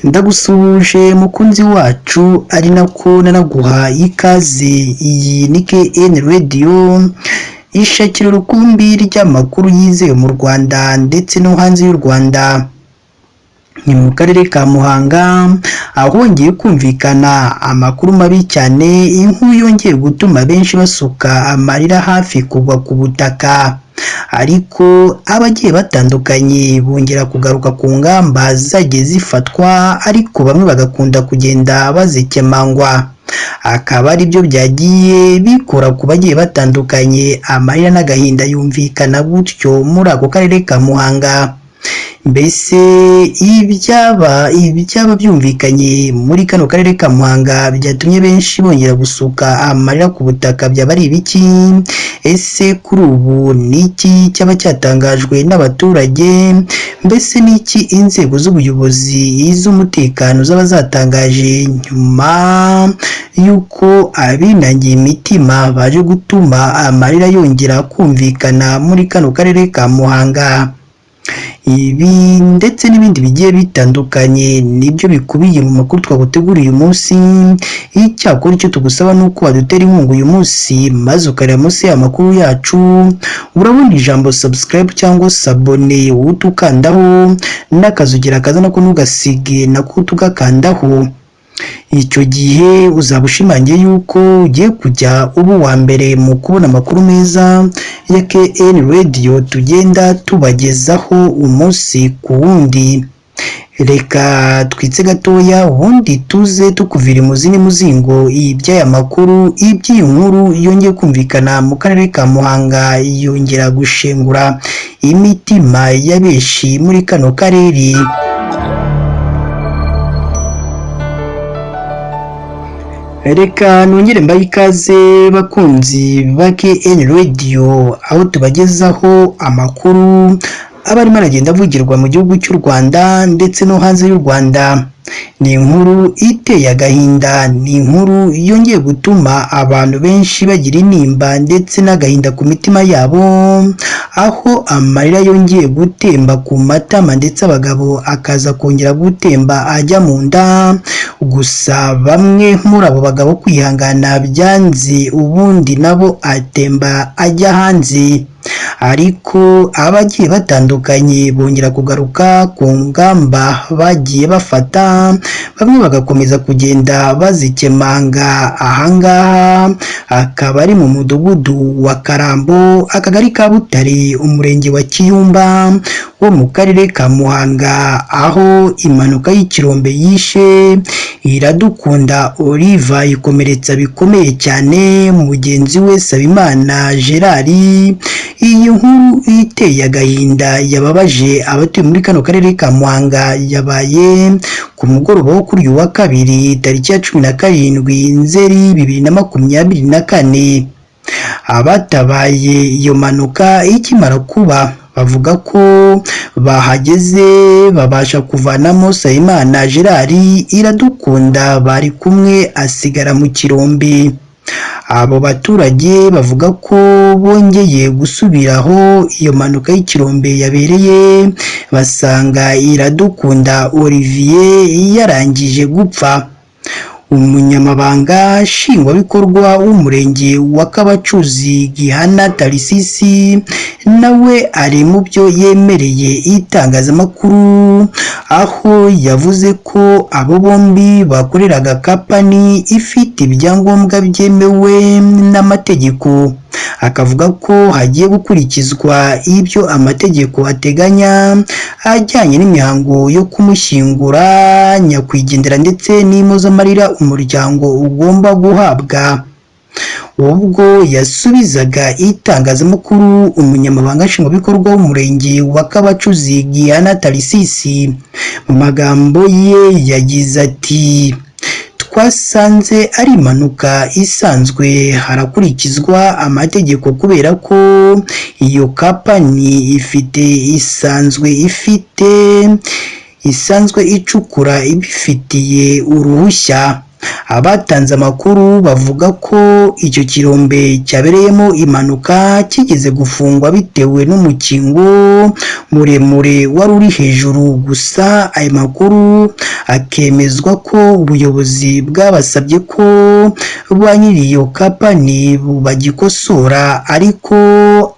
Ndagusuhuje mukunzi wacu, ari nako nanaguha ikaze. Iyi ni KN Radio, ishakira urukumbi ry'amakuru yizewe mu Rwanda ndetse no hanze y'u Rwanda. Ni mu karere ka Muhanga ahongeye kumvikana amakuru mabi cyane, inkuru yongeye gutuma benshi basuka amarira hafi kugwa ku butaka. Ariko abagiye batandukanye bongera kugaruka ku ngamba zagiye zifatwa, ariko bamwe bagakunda kugenda bazikemangwa, akaba aribyo byagiye bikora ku bagiye batandukanye. Amarira n'agahinda yumvikana gutyo muri ako karere ka Muhanga. Mbese ibyaba byumvikanye muri kano karere ka Muhanga byatumye benshi bongera gusuka amarira ku butaka byaba ari ibiki? Ese kuri ubu ni iki cyaba cyatangajwe n'abaturage? Mbese ni iki inzego z'ubuyobozi, iz'umutekano zaba zatangaje nyuma y'uko abinangiye imitima baje gutuma amarira yongera kumvikana muri kano karere ka Muhanga? Ibi ndetse n'ibindi bigiye bitandukanye nibyo bikubiye mu makuru twaguteguriye uyu munsi. Icyakora icyo tugusaba ni uko wadutera inkunga uyu munsi, maze ukareba munsi y'amakuru yacu, urabona ijambo subscribe cyangwa s'abonner, utukandaho n'akazogera kaza nako ntugasige, nako tugakandaho. Icyo gihe uzaba ushimangiye yuko ugiye kujya uba uwa mbere mu kubona amakuru meza ya KN Radio tugenda tubagezaho umunsi ku wundi. Reka twitse gatoya, ubundi tuze tukuvira imuzi n'umuzingo iby'aya makuru, iby'iyi nkuru yongeye kumvikana mu karere ka Muhanga, yongera gushengura imitima ya benshi muri kano karere. Reka nongere mbahe ikaze bakunzi ba KN Radio, aho tubagezaho amakuru aba arimo aragenda avugirwa mu gihugu cy'u Rwanda ndetse no hanze y'u Rwanda. Ni inkuru iteye agahinda, ni inkuru yongeye gutuma abantu benshi bagira intimba ndetse n'agahinda ku mitima yabo, aho amarira yongeye gutemba ku matama ndetse abagabo akaza kongera gutemba ajya mu nda. Gusa bamwe muri abo bagabo kwihangana byanze, ubundi nabo atemba ajya hanze. Ariko abagiye batandukanye bongera kugaruka ku ngamba bagiye bafata, bamwe bagakomeza kugenda bazikemanga. Ahangaha akaba ari mu mudugudu wa Karambo, akagari ka Butare, umurenge wa Kiyumba wo mu karere ka Muhanga, aho impanuka y'ikirombe yishe Iradukunda Oliva ikomeretsa bikomeye cyane mugenzi we Sabimana Gerard. Iyi nkuru iteye agahinda yababaje abatuye muri kano karere ka Muhanga yabaye ku mugoroba wo kuri uyu wa kabiri, tariki ya 17 Nzeri 2024. Abatabaye iyo mpanuka ikimara kuba bavuga ko bahageze babasha kuvanamo Sabimana Gerard, Iradukunda bari kumwe asigara mu kirombe. Abo baturage bavuga ko bongeye gusubiraho iyo mpanuka y'ikirombe yabereye, basanga Iradukunda Olivier yarangije gupfa. Umunyamabanga nshingwabikorwa w'umurenge wa Kabacuzi, Gihana Tarisisi, nawe ari mu byo yemereye itangazamakuru, aho yavuze ko abo bombi bakoreraga kapani ifite ibyangombwa byemewe n'amategeko, akavuga ko hagiye gukurikizwa ibyo amategeko ateganya ajyanye n'imihango yo kumushyingura nyakwigendera ndetse n'impozamarira umuryango ugomba guhabwa. Ubwo yasubizaga itangazamakuru, umunyamabanga nshingwabikorwa w'umurenge wa Kabacuzi, Gihana Tarisisi, mu magambo ye yagize ati: "Twasanze ari impanuka isanzwe, harakurikizwa amategeko kubera ko iyo kapani ifite isanzwe ifite isanzwe icukura ibifitiye uruhushya." Abatanze amakuru bavuga ko icyo kirombe cyabereyemo impanuka kigeze gufungwa bitewe n'umukingo muremure wari uri hejuru, gusa ayo makuru akemezwa ko ubuyobozi bwabasabye ko ba nyiri iyo kapani bagikosora, ariko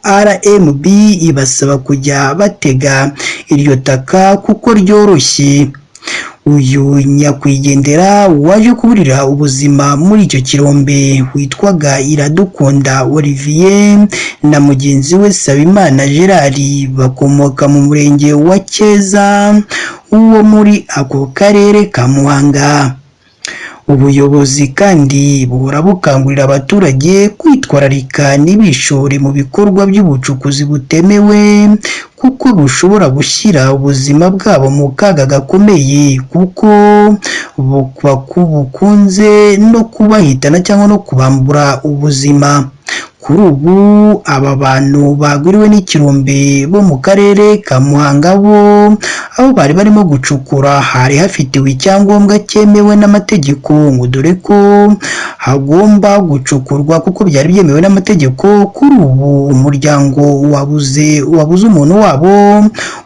RMB ibasaba kujya batega iryo taka kuko ryoroshye. Uyu nyakwigendera waje kuburira ubuzima muri icyo kirombe witwaga Iradukunda Olivier na mugenzi we Sabimana Gerard bakomoka mu murenge wa Cyeza wo muri ako karere ka Muhanga. Ubuyobozi kandi buhora bukangurira abaturage kwitwararika ntibishore mu bikorwa by'ubucukuzi butemewe kuko bushobora gushyira ubuzima bwabo mu kaga gakomeye, kuko bukunze no kubahitana cyangwa no kubambura ubuzima. Kuri ubu aba bantu bagwiriwe n'ikirombe bo mu karere ka Muhanga bo aho bari barimo gucukura hari hafitiwe icyangombwa cyemewe n'amategeko, ngo dore ko hagomba gucukurwa kuko byari byemewe n'amategeko. Kuri ubu umuryango wabuze umuntu wabo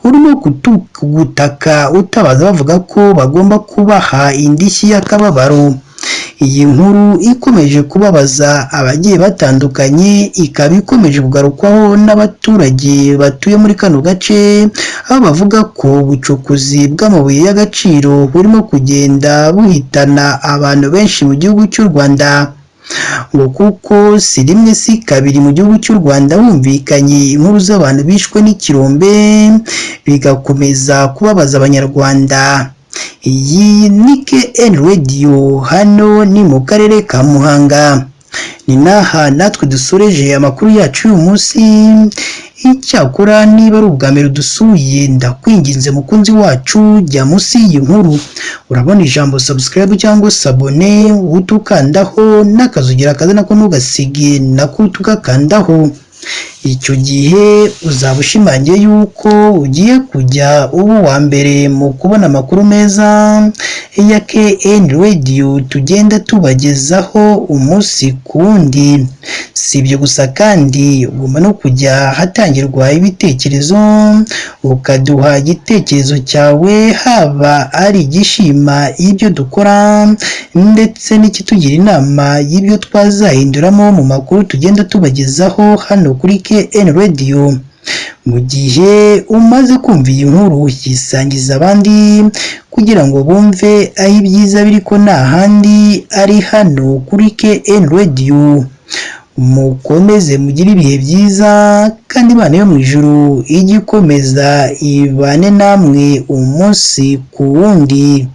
urimo gutaka utabaza bavuga ko bagomba kubaha indishyi y'akababaro. Iyi nkuru ikomeje kubabaza abagiye batandukanye, ikaba ikomeje kugarukwaho n'abaturage batuye muri kano gace, aho bavuga ko ubucukuzi bw'amabuye y'agaciro burimo kugenda buhitana abantu benshi mu gihugu cy'u Rwanda, ngo kuko si rimwe si kabiri mu gihugu cy'u Rwanda humvikanye inkuru z'abantu bishwe n'ikirombe, bigakomeza kubabaza Abanyarwanda. Iyi ni KN Radio, hano ni mu karere ka Muhanga. Ni n'aha natwe dusoreje amakuru yacu y'uyu munsi. Icyakora niba ari ubwa mbere udusuye, ndakwinginze mukunzi wacu, jya munsi y'iyi nkuru urabona ijambo subscribe cyangwa s'abonner, uhite ukandaho n'akazogera kaza nako ntugasige nako tugakandaho. Icyo gihe uzaba ushimangiye yuko ugiye kujya uba uwa mbere mu kubona amakuru meza ya KN Radio tugenda tubagezaho umunsi ku wundi. Si ibyo gusa kandi ugomba no kujya ahatangirwa ibitekerezo ukaduha igitekerezo cyawe, haba ari igishima ibyo dukora ndetse n'ikitugira inama y'ibyo twazahinduramo mu makuru tugenda tubagezaho hano kuri KN Radio. Mu gihe umaze kumva iyi nkuru, yisangiza abandi kugira ngo bumve aho ibyiza biri ko nta handi ari hano kuri KN Radio. Mukomeze mugire ibihe byiza kandi Imana yo mu ijuru ijye ikomeza ibane namwe umunsi ku wundi.